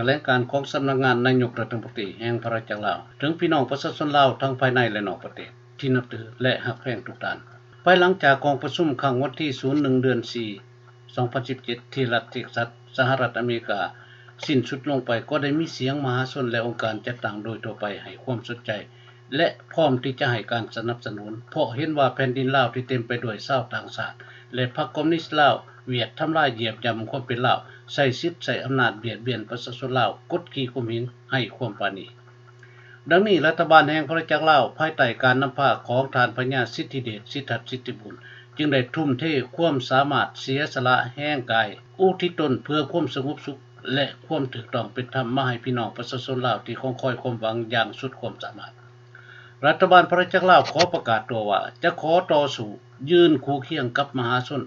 ະແຫຼງການຂອງສຳນັກງານນາຍົກລັດຖະມົນຕີແຫ່ງພະລາຊະອານາຈັກລາວ ເຖິງພີ່ນ້ອງປະຊາຊົນລາວທັງພາຍໃນ ແລະ ນອກປະເທດທີ່ນັບຖື ແລະ ຮັກແພງທຸກທ່ານ. ພາຍຫຼັງຈາກກອງປະຊຸມຄັ້ງວັນທີ ສູນໜຶ່ງ ເດືອນ ສີ່ ສອງພັນສິບເຈັດ ທີ່ລັດເທັກຊັສ ສະຫະລັດອາເມລິກາ ສິ້ນສຸດລົງໄປ, ກໍໄດ້ມີສຽງມະຫາຊົນ ແລະ ອົງການຈັດຕັ້ງໂດຍທົ່ວໄປໃຫ້ຄວາມສົນໃຈ ແລະ ພ້ອມທີ່ຈະໃຫ້ການສະໜັບສະໜູນ, ເພາະເຫັນວ່າແຜ່ນດິນລາວທີ່ເຕັມໄປດ້ວຍຊາວຕ່າງຊາດ ແລະ ພັກຄອມມູນິດລາວຫວຽດ ທຳລາຍຢຽບຢ່ຳຄວາມເປັນລາວ, ໃຊ້ສິດໃຊ້ອຳນາດບຽດບຽນປະຊາຊົນລາວ, ກົດຂີ່ຂົ່ມເຫັງໃຫ້ຄວາມປານີ. ດັ່ງນີ້, ລັດຖະບານແຫ່ງພະລາຊະອານາຈັກລາວ ພາຍໃຕ້ການນຳພາຂອງທ່ານພະຍາສິດທິເດດ ສິດທັດ ສິດທິບູນ ຈຶ່ງໄດ້ທຸ່ມເທຄວາມສາມາດ, ເສຍສະຫຼະແຮງກາຍ, ອຸທິດຕົນເພື່ອຄວາມສະຫງົບສຸກ ແລະ ຄວາມຖືກຕ້ອງເປັນທຳມາໃຫ້ພີ່ນ້ອງປະຊາຊົນລາວທີ່ຄອງຄອຍຄວາມຫວັງຢ່າງສຸດຄວາມສາມາດ. ລັດຖະບານພະລາຊະອານາຈັກລາວຂໍປະກາດຕົວວ່າ ຈະຂໍຕໍ່ສູ້ ຢືນຄູ່ຄຽງກັບມະຫາຊົນ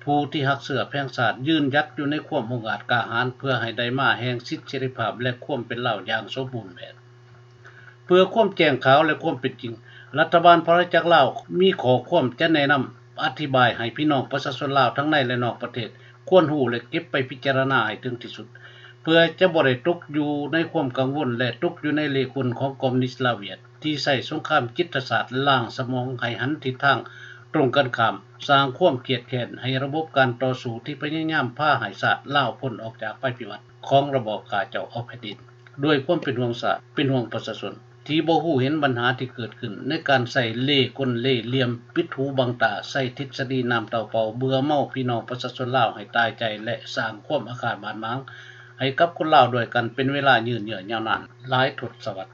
ຜູ້ທີ່ຮັກເຊື້ອແພງຊາດ, ຢືນຢັດຢູ່ໃນຄວາມອົງອາດກ້າຫານ ເພື່ອໃຫ້ໄດ້ມາແຫ່ງສິດເສລີພາບ ແລະ ຄວາມເປັນລາວຢ່າງສົມບູນແບບ. ເພື່ອຄວາມແຈ້ງຂາວ ແລະ ຄວາມເປັນຈິງ, ລັດຖະບານພະລາຊະອານາຈັກລາວມີຂໍ້ຄວາມຈະແນະນຳອະທິບາຍໃຫ້ພີ່ນ້ອງປະຊາຊົນລາວທັງໃນ ແລະ ນອກປະເທດ ຄວນຮູ້ ແລະ ເກັບໄປພິຈາລະນາໃຫ້ເຖິງທີ່ສຸດ, ເພື່ອຈະບໍ່ໄດ້ຕົກຢູ່ໃນຄວາມກັງວົນ ແລະ ຕົກຢູ່ໃນເລ່ກົນຂອງຄອມມູນິດລາວຫວຽດ ທີ່ໃຊ້ສົງຄາມຈິດປະສາດລ້າງສະໝອງໃຫ້ຫັນທິດທາງຕົງກັນຂ້າມ, ສ້າງຄວາມຄຽດແຄ້ນໃຫ້ລະບົບການຕໍ່ສູ້ທີ່ພະຍາຍາມພາໃຫ້ຊາດລາວພົ້ນອອກຈາກໄພພິບັດຂອງລະບອບຂ້າເຈົ້າເອົາແຜ່ນດິນ. ດ້ວຍຄວາມເປັນຫ່ວງຊາດ, ເປັນຫ່ວງປະຊາຊົນ ທີ່ບໍ່ຮູ້ເຫັນບັນຫາທີ່ເກີດຂຶ້ນ ໃນການໃຊ້ເລ່ກົນເລ່ຫຼ່ຽມ, ປິດຫູບັງຕາ, ໃຊ້ທິດສະດີນ້ຳເຕົ້າເປົ່າ, ເບື່ອເມົາພີ່ນ້ອງປະຊາຊົນລາວໃຫ້ຕາຍໃຈ ແລະ ສ້າງຄວາມອາຄາດບາດໝາງໃຫ້ກັບຄົນລາວດ້ວຍກັນເປັນເວລາຍືນເຍື້ອຍາວນານຫຼາຍທົດສະວັດ.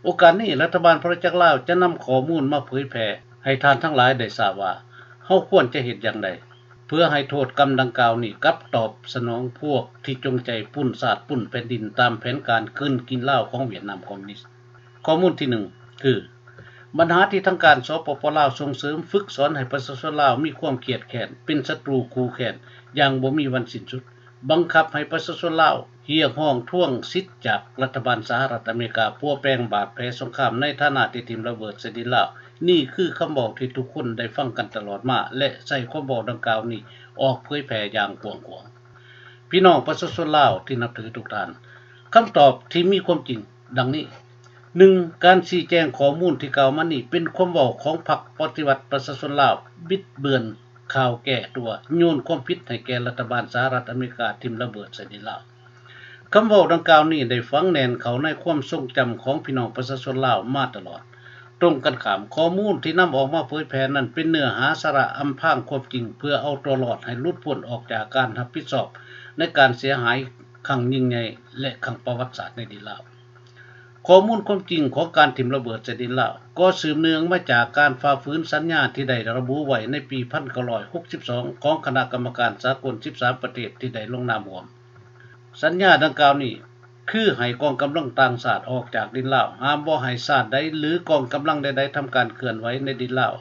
ໂອກາດນີ້, ລັດຖະບານພະລາຊະອານາຈັກລາວຈະນຳຂໍ້ມູນມາເຜີຍແຜ່ໃຫ້ທ່ານທັງຫຼາຍໄດ້ຊາບວ່າ ເຮົາຄວນຈະເຮັດຢ່າງໃດ ເພື່ອໃຫ້ໂທດກຳດັ່ງກ່າວນີ້ກັບຕອບສະໜອງພວກທີ່ຈົງໃຈປຸ້ນຊາດປຸ້ນແຜ່ນດິນຕາມແຜນການກືນກິນລາວຂອງຫວຽດນາມຄອມມູນິດ. ຂໍ້ມູນທີໜຶ່ງ ຄື ບັນຫາທີ່ທາງການ ສປປ ລາວ ສົ່ງເສີມຝຶກສອນໃຫ້ປະຊາຊົນລາວມີຄວາມຄຽດແຄ້ນ, ເປັນສັດຕູຄູ່ແຄ້ນຢ່າງບໍ່ມີວັນສິ້ນສຸດ, ບັງຄັບໃຫ້ປະຊາຊົນລາວຮຽກຮ້ອງທວງສິດຈາກລັດຖະບານສະຫະລັດອາເມລິກາ, ປົວແປງບາດແຜສົງຄາມໃນຖານະທີ່ຖິ້ມລະເບີດໃສ່ດິນລາວ. ນີ້ຄືຄຳເວົ້າທີ່ທຸກຄົນໄດ້ຟັງກັນຕະຫຼອດມາ ແລະ ໃຊ້ຄວາມເວົ້າດັ່ງກ່າວນີ້ອອກເຜີຍແຜ່ຢ່າງກວ້າງຂວາງ. ພີ່ນ້ອງປະຊາຊົນລາວທີ່ນັບຖືທຸກທ່ານ, ຄຳຕອບທີ່ມີຄວາມຈິງດັ່ງນີ້. ໜຶ່ງ, ການຊີ້ແຈງຂໍ້ມູນທີ່ກ່າວມານີ້ເປັນຄວາມເວົ້າຂອງພັກປະຕິວັດປະຊາຊົນລາວ, ບິດເບືອນຂ່າວແກ້ຕົວ, ໂຍນຄວາມຜິດໃຫ້ແກ່ລັດຖະບານສະຫະລັດອາເມລິກາຖິ້ມລະເບີດໃສ່ດິນລາວ. ຄຳເວົ້າດັ່ງກ່າວນີ້ໄດ້ຝັງແໜ້ນເຂົ້າໃນຄວາມຊົງຈຳຂອງພີ່ນ້ອງປະຊາຊົນລາວມາຕະຫຼອດ. ຕົງກັນຂ້າມ, ຂໍ້ມູນທີ່ນຳອອກມາເຜີຍແຜ່ນັ້ນເປັນເນື້ອຫາສາລະອຳພາງຄວາມຈິງ ເພື່ອເອົາຕົວລອດໃຫ້ຫຼຸດພົ້ນອອກຈາກການຮັບຜິດຊອບໃນການເສຍຫາຍຄັ້ງຍິ່ງໃຫຍ່ ແລະ ຄັ້ງປະຫວັດສາດໃນດິນລາວ. ຂໍ້ມູນຄວາມຈິງຂອງການຖິ້ມລະເບີດໃສ່ດິນລາວ ກໍສືບເນື່ອງມາຈາກການຝ່າຝືນສັນຍາທີ່ໄດ້ລະບຸໄວ້ໃນປີພັນເກົ້າຮ້ອຍຫົກສິບສອງ ຂອງຄະນະກຳມະການສາກົນສິບສາມປະເທດທີ່ໄດ້ລົງນາມຮ່ວມ. ສັນຍາດັ່ງກ່າວນີ້ຄືໃຫ້ກອງກຳລັງຕ່າງຊາດອອກຈາກດິນລາວ, ຫ້າມບໍ່ໃຫ້ຊາດໃດ ຫຼື ກອງກຳລັງໃດໆທຳການເຄື່ອນໄຫວໃນດິນລາວ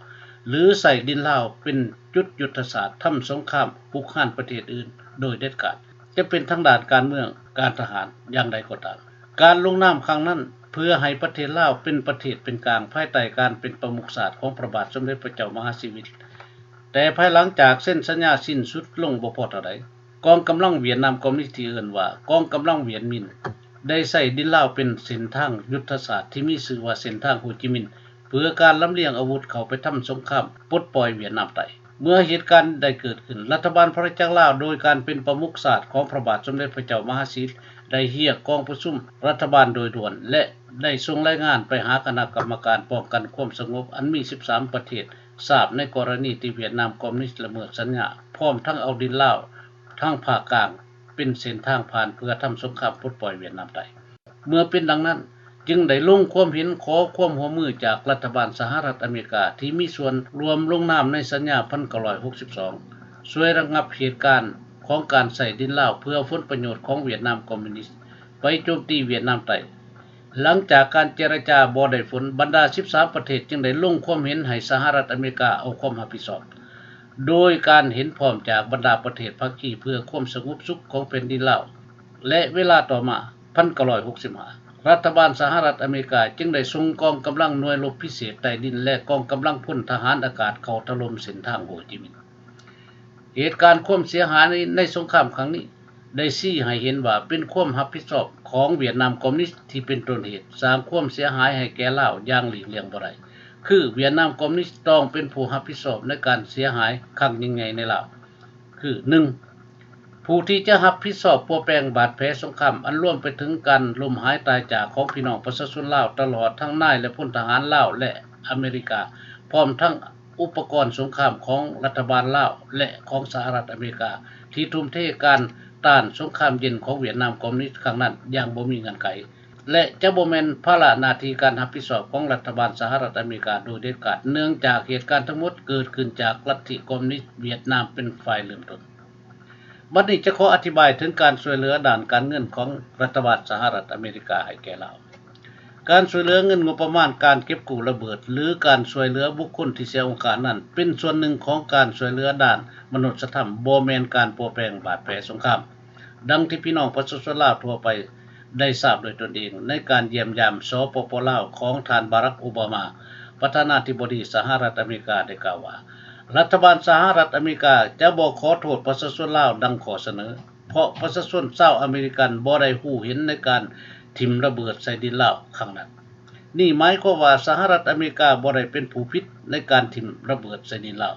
ຫຼື ໃຊ້ດິນລາວເປັນຈຸດຍຸດທະສາດທຳສົງຄາມຮຸກຮານປະເທດອື່ນໂດຍເດັດຂາດ. ຈະເປັນທາງດ້ານການເມືອງ, ການທະຫານ ຢ່າງໃດກໍຕາມ, ການລົງນາມຄັ້ງນັ້ນເພື່ອໃຫ້ປະເທດລາວເປັນປະເທດເປັນກາງ ພາຍໃຕ້ການເປັນປະມຸກຊາດຂອງພະບາດສົມເດັດພະເຈົ້າມະຫາຊີວິດ. ແຕ່ພາຍຫຼັງຈາກເຊັນສັນຍາສິ້ນສຸດລົງບໍ່ພໍເທົ່າໃດ, ກອງກຳລັງຫວຽດນາມຄອມມູນິດທີ່ເອີ້ນວ່າກອງກຳລັງຫວຽດມິນ ໄດ້ໃຊ້ດິນລາວເປັນເສັ້ນທາງຍຸດທະສາດທີ່ມີຊື່ວ່າເສັ້ນທາງໂຮຈິມິນ ເພື່ອການລຳລຽງອາວຸດເຂົ້າໄປທຳສົງຄາມປົດປ່ອຍຫວຽດນາມໃຕ້. ເມື່ອເຫດການໄດ້ເກີດຂຶ້ນ, ລັດຖະບານພະລາຊະອານາຈັກລາວ ໂດຍການເປັນປະມຸກຊາດຂອງພະບາດສົມເດັດພະເຈົ້າມະຫາຊີວິດ ໄດ້ຮຽກກອງປະຊຸມລັດຖະບານໂດຍດ່ວນ ແລະ ໄດ້ສົ່ງລາຍງານໄປຫາຄະນະກຳມະການປ້ອງກັນຄວາມສະຫງົບອັນມີສິບສາມປະເທດ ຊາບໃນກໍລະນີທີ່ຫວຽດນາມຄອມມິວນິສລະເມີດສັນຍາ ພ້ອມທັງເອົາດິນລາວທາງພາກກາງເປັນເສັ້ນທາງຜ່ານເພື່ອທຳສົງຄາມປົດປ່ອຍຫວຽດນາມໃຕ້. ເມື່ອເປັນດັ່ງນັ້ນ, ຈຶ່ງໄດ້ລົງຄວາມເຫັນຂໍຄວາມຮ່ວມມືຈາກລັດຖະບານສະຫະລັດອາເມລິກາ ທີ່ມີສ່ວນຮ່ວມລົງນາມໃນສັນຍາພັນເກົ້າຮ້ອຍຫົກສິບສອງ ຊ່ວຍລະງັບເຫດການຂອງການໃຊ້ດິນລາວເພື່ອຜົນປະໂຫຍດຂອງຫວຽດນາມຄອມມິວນິສ ໄປໂຈມຕີຫວຽດນາມໃຕ້. ຫຼັງຈາກການເຈລະຈາບໍ່ໄດ້ຜົນ, ບັນດາສິບສາມປະເທດຈຶ່ງໄດ້ລົງຄວາມເຫັນໃຫ້ສະຫະລັດອາເມລິກາເອົາຄວາມຮັບຜິດຊອບ ໂດຍການເຫັນພ້ອມຈາກບັນດາປະເທດພາຄີເພື່ອຄວາມສະຫງົບສຸກຂອງແຜ່ນດິນລາວ. ແລະ ເວລາຕໍ່ມາ, ພັນເກົ້າຮ້ອຍຫົກສິບຫ້າ ລັດຖະບານສະຫະລັດອາເມລິກາຈຶ່ງໄດ້ສົ່ງກອງກຳລັງໜ່ວຍລົບພິເສດໃຕ້ດິນ ແລະ ກອງກຳລັງພົນທະຫານອາກາດເຂົ້າຖະຫຼົ່ມເສັ້ນທາງໂຮຈິມິນ. ເຫດການຄວາມເສຍຫາຍໃນສົງຄາມຄັ້ງນີ້ ໄດ້ຊີ້ໃຫ້ເຫັນວ່າເປັນຄວາມຮັບຜິດຊອບຂອງຫວຽດນາມຄອມມິວນິສທີ່ເປັນຕົ້ນເຫດສ້າງຄວາມເສຍຫາຍໃຫ້ແກ່ລາວຢ່າງຫຼີກລ່ຽງບໍ່ໄດ້, ຄືຫວຽດນາມຄອມມິວນິສຕ້ອງເປັນຜູ້ຮັບຜິດຊອບໃນການເສຍຫາຍຄັ້ງຍິ່ງໃຫຍ່ໃນລາວ. ຄື ໜຶ່ງ ຜູ້ທີ່ຈະຮັບຜິດຊອບປົວແປງບາດແຜສົງຄາມ ອັນລວມໄປເຖິງການລົ້ມຫາຍຕາຍຈາກຂອງພີ່ນ້ອງປະຊາຊົນລາວ ຕະຫຼອດທັງນາຍ ແລະ ພົນທະຫານລາວ ແລະ ອາເມລິກາ, ພ້ອມທັງອຸປະກອນສົງຄາມຂອງລັດຖະບານລາວ ແລະ ຂອງສະຫະລັດອາເມລິກາ ທີ່ທຸ່ມເທການຕ້ານສົງຄາມເຢັນຂອງຫວຽດນາມຄອມມິວນິສຄັ້ງນັ້ນຢ່າງບໍ່ມີເງື່ອນໄຂ ແລະ ຈະບໍ່ແມ່ນພາລະໜ້າທີ່ການຮັບຜິດຊອບຂອງລັດຖະບານສະຫະລັດອາເມລິກາໂດຍເດັດຂາດ, ເນື່ອງຈາກເຫດການທັງໝົດເກີດຂຶ້ນຈາກລັດທິຄອມມິວນິສຫວຽດນາມເປັນຝ່າຍເລີ່ມຕົ້ນ. ບັດນີ້ຈະຂໍອະທິບາຍເຖິງການຊ່ວຍເຫຼືອດ້ານການເງິນຂອງລັດຖະບານສະຫະລັດອາເມລິກາໃຫ້ແກ່ລາວ. ການຊ່ວຍເຫຼືອເງິນງົບປະມານການເກັບກູ້ລະເບີດ ຫຼື ການຊ່ວຍເຫຼືອບຸກຄົນທີ່ເສຍອົງຄານັ້ນ ເປັນສ່ວນໜຶ່ງຂອງການຊ່ວຍເຫຼືອດ້ານມະນຸດສະທຳ, ບໍ່ແມ່ນການປົວແປງບາດແຜສົງຄາມ. ດັ່ງທີ່ພີ່ນ້ອງປະຊາຊົນລາວທົ່ວໄປໄດ້ຊາບດ້ວຍຕົນເອງ ໃນການຢ້ຽມຢາມ ສປປ ລາວ ຂອງທ່ານ ບາຣັກ ໂອບາມາ ປະທານາທິບໍດີສະຫະລັດອາເມລິກາ ໄດ້ກ່າວວ່າ ລັດຖະບານສະຫະລັດອາເມລິກາຈະບໍ່ຂໍໂທດປະຊາຊົນລາວດັ່ງຂໍ້ສະເໜີ, ເພາະປະຊາຊົນຊາວອາເມລິກັນບໍ່ໄດ້ຮູ້ເຫັນໃນການຖິ້ມລະເບີດໃສ່ດິນລາວຄັ້ງນັ້ນ. ນີ້ໝາຍຄວາມວ່າສະຫະລັດອາເມລິກາບໍ່ໄດ້ເປັນຜູ້ຜິດໃນການຖິ້ມລະເບີດໃສ່ດິນລາວ.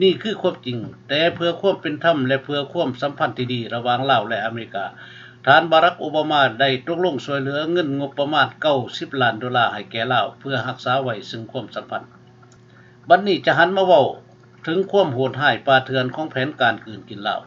ນີ້ຄືຄວາມຈິງ, ແຕ່ເພື່ອຄວາມເປັນທຳ ແລະ ເພື່ອຄວາມສຳພັນທີ່ດີລະຫວ່າງລາວ ແລະ ອາເມລິກາ, ທ່ານ ບາຣັກ ໂອບາມາ ໄດ້ຕົກລົງຊ່ວຍເຫຼືອເງິນງົບປະມານເກົ້າສິບລ້ານໂດລາໃຫ້ແກ່ລາວ ເພື່ອຮັກສາໄວ້ເຊິ່ງຄວາມສຳພັນ. ບັດນີ້ຈະຫັນມາເວົ້າເຖິງຄວາມໂຫດຮ້າຍປ່າເຖື່ອນຂອງແຜນການກືນກິນລາວ.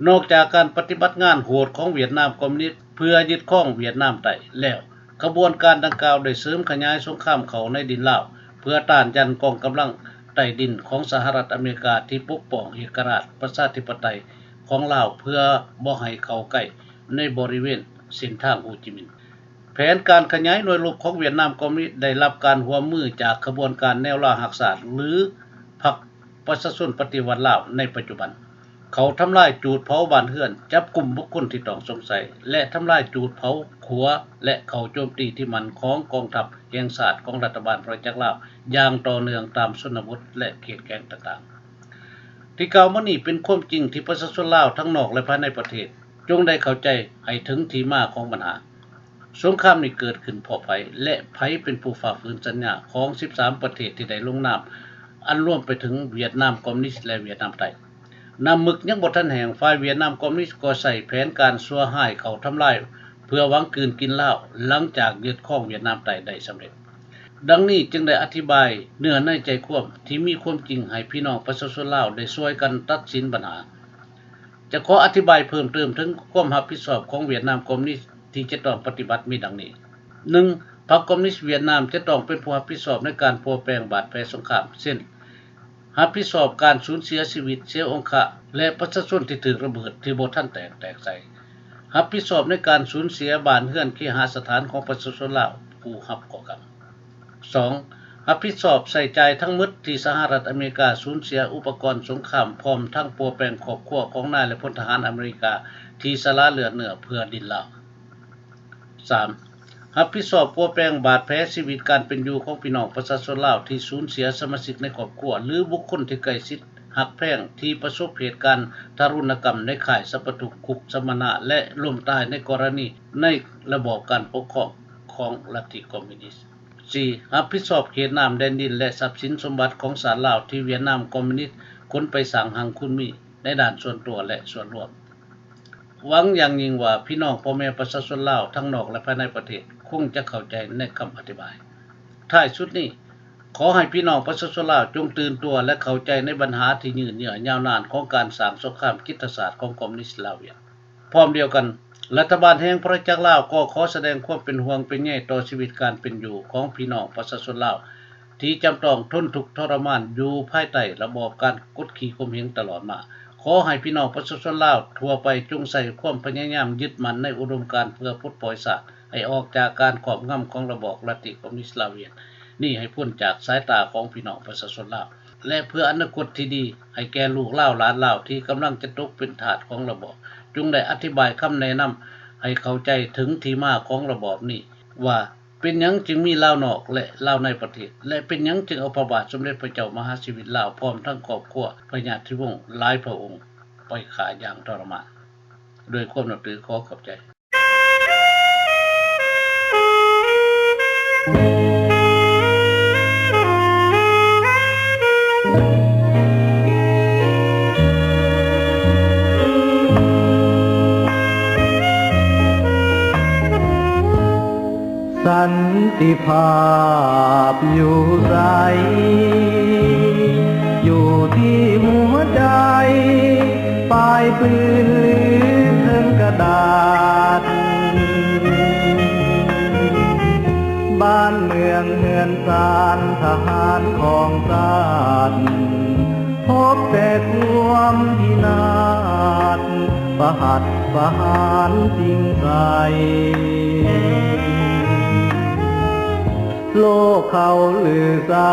ນອກຈາກການປະຕິບັດງານໂຫດຂອງຫວຽດນາມຄອມມິວນິສເພື່ອຍຶດຄອງຫວຽດນາມໃຕ້ແລ້ວ, ຂະບວນການດັ່ງກ່າວໄດ້ເສີມຂະຫຍາຍສົງຄາມເຂົ້າໃນດິນລາວ ເພື່ອຕ້ານຢັນກອງກຳລັງໃຕ້ດິນຂອງສະຫະລັດອາເມລິກາທີ່ປົກປ້ອງເອກະລາດປະຊາທິປະໄຕຂອງລາວ ເພື່ອບໍ່ໃຫ້ເຂົ້າໃກ້ໃນບໍລິເວນເສັ້ນທາງໂຮຈິມິນ. ແຜນການຂະຫຍາຍໜ່ວຍລົບຂອງຫວຽດນາມຄອມມິວນິສໄດ້ຮັບການຮ່ວມມືຈາກຂະບວນການແນວລາວຮັກຊາດ ຫຼື ພັກປະຊາຊົນປະຕິວັດລາວໃນປັດຈຸບັນ, ເຂົ້າທຳລາຍຈູດເຜົາບ້ານເຮືອນ, ຈັບກຸມບຸກຄົນທີ່ຕ້ອງສົງໄສ ແລະ ທຳລາຍຈູດເຜົາຂົວ ແລະ ເຂົ້າໂຈມຕີທີ່ໝັ້ນຂອງກອງທັບແຫ່ງຊາດຂອງລັດຖະບານປະຊາຈັກລາວຢ່າງຕໍ່ເນື່ອງຕາມຊົນນະບົດ ແລະ ເຂດແຂວງຕ່າງໆ. ທີ່ກ່າວມານີ້ເປັນຄວາມຈິງທີ່ປະຊາຊົນລາວທັງນອກ ແລະ ພາຍໃນປະເທດ ຈົ່ງໄດ້ເຂົ້າໃຈໃຫ້ເຖິງທີ່ມາຂອງບັນຫາ. ສົງຄາມນີ້ເກີດຂຶ້ນເພາະໃຜ ແລະ ໃຜເປັນຜູ້ຝ່າຝືນສັນຍາຂອງສິບສາມປະເທດທີ່ໄດ້ລົງນາມ, ອັນລວມໄປເຖິງຫວຽດນາມຄອມມິວນິສ ແລະ ຫວຽດນາມໃຕ້. ນ້ຳມຶກຍັງບໍ່ທັນແຫ້ງ, ຝ່າຍຫວຽດນາມຄອມມິວນິສກໍໃຊ້ແຜນການຊົ່ວຮ້າຍເຂົ້າທຳລາຍ ເພື່ອຫວັງກືນກິນລາວ ຫຼັງຈາກຍຶດຄອງຫວຽດນາມໃຕ້ໄດ້ສຳເລັດ. ດັ່ງນີ້ຈຶ່ງໄດ້ອະທິບາຍເນື້ອໃນໃຈຄວາມທີ່ມີຄວາມຈິງໃຫ້ພີ່ນ້ອງປະຊາຊົນລາວໄດ້ຊ່ວຍກັນຕັດສິນບັນຫາ. ຈະຂໍອະທິບາຍເພີ່ມເຕີມເຖິງຄວາມຮັບຜິດຊອບຂອງຫວຽດນາມຄອມມິວນິສທີ່ຈະຕ້ອງປະຕິບັດມີດັ່ງນີ້. ໜຶ່ງ, ພັກຄອມມິວນິສຫວຽດນາມຈະຕ້ອງເປັນຜູ້ຮັບຜິດຊອບໃນການປົວແປງບາດແຜສົງຄາມ ເຊັ່ນ ຮັບຜິດຊອບການສູນເສຍຊີວິດ, ເສຍອົງຄະ ແລະ ປະຊາຊົນທີ່ຖືກລະເບີດທີ່ບໍ່ທັນແຕກ ແຕກໃສ. ຮັບຜິດຊອບໃນການສູນເສຍບ້ານເຮືອນເຄຫະສະຖານຂອງປະຊາຊົນລາວຜູ້ຮັບເຄາະກຳ. ສອງ, ຮັບຜິດຊອບໃຊ້ຈ່າຍທັງໝົດທີ່ສະຫະລັດອາເມລິກາສູນເສຍອຸປະກອນສົງຄາມ ພ້ອມທັງປົວແປງຄອບຄົວຂອງນາຍ ແລະ ພົນທະຫານອາເມລິກາທີ່ສະຫຼະເລືອດເນື້ອເພື່ອດິນລາວ. ສາມ, ຮັບຜິດຊອບປົວແປງບາດແຜຊີວິດການເປັນຢູ່ຂອງພີ່ນ້ອງປະຊາຊົນລາວທີ່ສູນເສຍສະມາຊິກໃນຄອບຄົວ ຫຼື ບຸກຄົນທີ່ໃກ້ຊິດຮັກແພງທີ່ປະສົບເຫດການທາລຸນນະກຳໃນຄ້າຍສັບປະທຸກຄຸກສຳມະນະ ແລະ ລົ້ມຕາຍໃນກໍລະນີໃນລະບອບການປົກຄອງຂອງລັດທິຄອມມິວນິສ. ສີ່, ຮັບຜິດຊອບເຂດນ້ຳແດນດິນ ແລະ ຊັບສິນສົມບັດຂອງຊາດລາວທີ່ຫວຽດນາມຄອມມິວນິສຂົນໄປສ້າງຮັ່ງຄູນມີໃນດ້ານສ່ວນຕົວ ແລະ ສ່ວນລວມ. ຫວັງຢ່າງຍິ່ງວ່າພີ່ນ້ອງພໍ່ແມ່ປະຊາຊົນລາວທັງນອກ ແລະ ພາຍໃນປະເທດຄົງຈະເຂົ້າໃຈໃນຄຳອະທິບາຍ. ທ້າຍສຸດນີ້, ຂໍໃຫ້ພີ່ນ້ອງປະຊາຊົນລາວຈົ່ງຕື່ນຕົວ ແລະ ເຂົ້າໃຈໃນບັນຫາທີ່ຍືດເຍື້ອຍາວນານຂອງການສ້າງສົງຄາມຈິດປະສາດຂອງຄອມມູນິດລາວວຽດ. ພ້ອມດຽວກັນ, ລັດຖະບານແຫ່ງປະຊາຊົນລາວກໍຂໍສະແດງຄວາມເປັນຫ່ວງເປັນໃຍຕໍ່ຊີວິດການເປັນຢູ່ຂອງພີ່ນ້ອງປະຊາຊົນລາວ ທີ່ຈຳຕ້ອງທົນທຸກທໍລະມານຢູ່ພາຍໃຕ້ລະບອບການກົດຂີ່ຂົ່ມເຫງຕະຫຼອດມາ. ຂໍໃຫ້ພີ່ນ້ອງປະຊາຊົນລາວທົ່ວໄປຈົ່ງໃຊ້ຄວາມພະຍາຍາມຍຶດໝັ້ນໃນອຸດົມການເພື່ອປົດປ່ອຍຊາດໃຫ້ອອກຈາກການຄອບງຳຂອງລະບອບລັດທິຄອມມູນິດລາວວຽດນີ້ ໃຫ້ພົ້ນຈາກສາຍຕາຂອງພີ່ນ້ອງປະຊາຊົນລາວ ແລະ ເພື່ອອະນາຄົດທີ່ດີໃຫ້ແກ່ລູກລາວຫຼານລາວທີ່ກຳລັງຈະຕົກເປັນທາດຂອງລະບອບ, ຈົ່ງໄດ້ອະທິບາຍຄຳແນະນຳໃຫ້ເຂົ້າໃຈເຖິງທີ່ມາຂອງລະບອບນີ້ວ່າ ເປັນຫຍັງຈຶ່ງມີລາວນອກ ແລະ ລາວໃນປະເທດ ແລະ ເປັນຫຍັງຈຶ່ງເອົາພະບາດສົມເດັດພະເຈົ້າມະຫາຊີວິດລາວ ພ້ອມທັງຄອບຄົວພະຍາທິວົງຫຼາຍພະອົງໄປຂ້າຢ່າງທໍລະມານ. ດ້ວຍຄວາມນັບຖື ຂໍຂອບໃຈ. ສັນຕິພາບຢູ່ໃສ? ຢູ່ທີ່ຫົວໃຈ ປາຍປືນຫຼືເທິງກະດາດ? ບ້ານເມືອງເຮືອນຊານ ທະຫານຂອງຊາດ ພົບແຕ່ຄວາມພິນາດ ປະຫັດປະຫານຈິງໃສ່. ໂລກເຂົາລືຊາ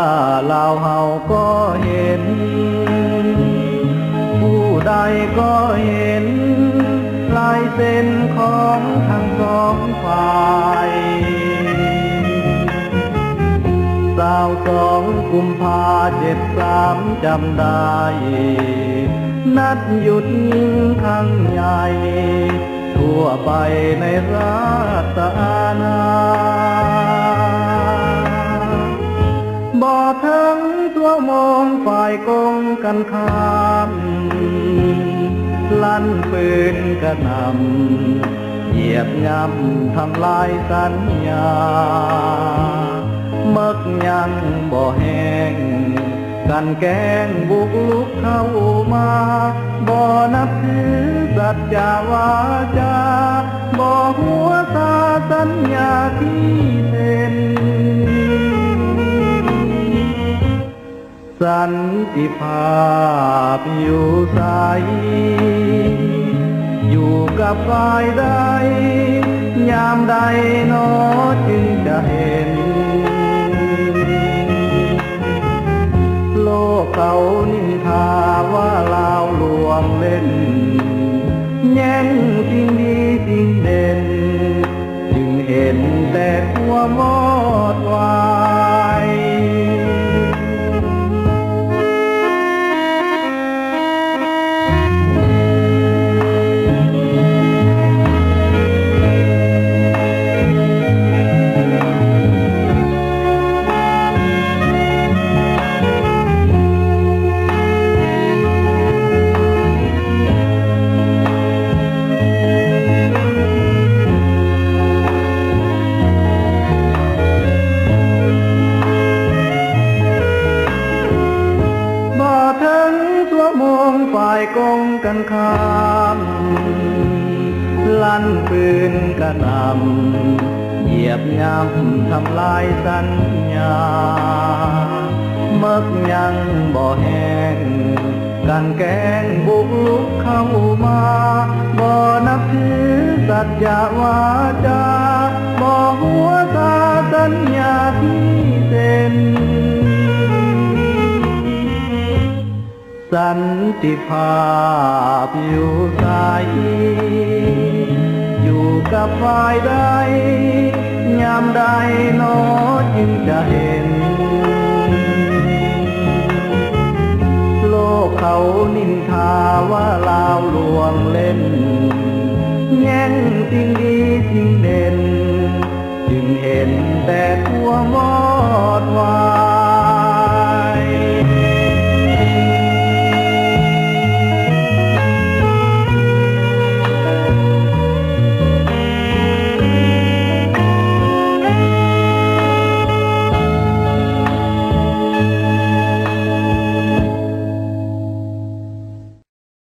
ລາວເຮົາກໍເຫັນ ຜູ້ໃດກໍເຫັນ ລາຍເຊັນຂອງທັງສອງຝ່າຍ. ຊາວສອງກຸມພາເຈັດສາມ ຈຳໄດ້ ນັດຢຸດຍິງຄັ້ງໃຫຍ່ ທົ່ວໄປໃນລາຊະອານາ. ບໍ່ເຖິງຊົ່ວໂມງ ຝ່າຍກົງກັນຂ້າມ ລັ່ນປືນກະໜ່ຳ ຢຽບຫຍ້ຳທຳລາຍສັນຍາ ເມິກຍັງບໍ່ແຫ້ງ ກັ່ນແກງບຸກລຸກເຂົ້າມາ ບໍ່ນັບຖືສັດຈະວາຈາ ບໍ່ຫົວຊາສັນຍາທີ່ເຊັນ. ສັນຕິພາບຢູ່ໃສ? ຢູ່ກັບຝ່າຍໃດ? ຍາມໃດໜໍຈຶ່ງຈະເຫັນ? ໂລກເຂົານິນທາວ່າລາວລວງເຫຼັ້ນ ແຍ່ງສິ່ງດີສິ່ງເດັ່ນ ຈຶ່ງເຫັນແຕ່ຄວາມວອດວາຍ. ບໍ່ເຖິງຊົ່ວໂມງ ຝ່າຍກົງກັນຂ້າມ ລັ່ນປືນກະໜ່ຳ ຢຽບຫຍ້ຳທຳລາຍສັນຍາ ເມິກຍັງບໍ່ແຫ້ງ ກັ່ນແກງບຸກລຸກເຂົ້າມາ ບໍ່ນັບຖືສັດຈະວາຈາ ບໍ່ຫົວຊາສັນຍາທີ່ເຊັນ. ສັນຕິພາບຢູ່ໃສ? ຢູ່ກັບຝ່າຍໃດ? ຍາມໃດໜໍຈຶ່ງຈະເຫັນ? ໂລກເຂົານິນທາວ່າລາວລວງເຫຼັ້ນ ແຍ່ງສິ່ງດີສິ່ງເດັ່ນ ຈຶ່ງເຫັນແຕ່ຄວາມວອດວາ